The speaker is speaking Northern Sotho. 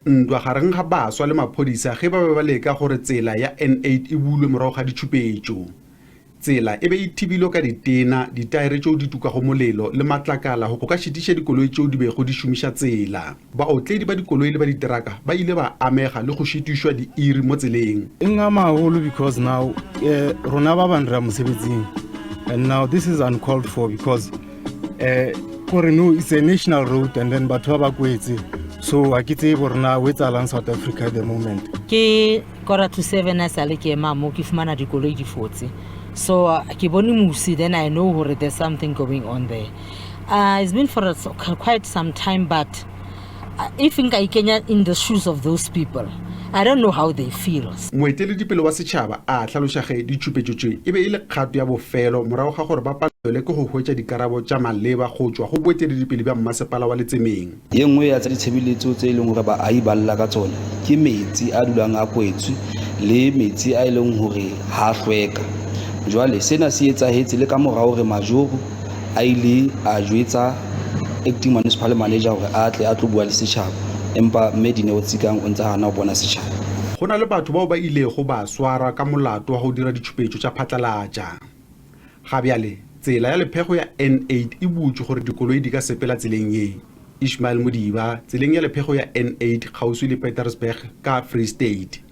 Ntwa gareng ga baswa le maphodisa ge ba be ba leka gore tsela ya N8 e bulwe morago ga ditšhupetšo. Tsela e be e thibilwe ka ditena, ditaere tšeo di tukago molelo le matlakala go ka šitiša dikoloi tšeo di bego di šomiša tsela. Baotledi ba dikoloi le ba diteraka ba ile ba amega le go šitišwa diiri mo tseleng. E ngama haholo because now eh, rona ba bang re ya mosebetsing and now this is uncalled for because eh kore no it's a national road and then batho ba ba kwetse so ga ke tsebe gore na o etsalang South Africa at the moment. Ke kora to 7 a sale ke ema mo ke fumana dikoloi di fotse so ke bone musi then I know gore there's something going on there. It's been for quite some time but if nka ikenya in the shoes of those people I don't know how they feel. Moeteledipele wa setšhaba a hlaloša ge ditšhupetšo tše e be e le kgato ya bofelo morago ga gore ba palelwe ke go hwetša dikarabo tša maleba go tšwa go boeteledipele bja mmasepala wa Letsemeng. Ye nngwe ya tsa ditshebeletso tse e leng hore baahi ba lla ka tsona ke metsi a dulang a kwetswe le metsi a e leng hore ha a hlweka. Jwale sena se etsahetse le ka mora hore majoro a ile a jwetsa acting municipal manager hore a tle a tlo bua le setjhaba empa mme Dineo Tsikang o ntse hana ho bona setjhaba. Go na le batho bao ba ilego ba swarwa ka molato wa go dira ditšhupetšo tša phatlalatša. Ga bjale, tsela ya lephego ya N8 e butšwe gore dikoloi di ka sepela tseleng ye. Ishmael Modiba, tseleng ya lephego ya N8 kgauswi le Petersburg ka Free State.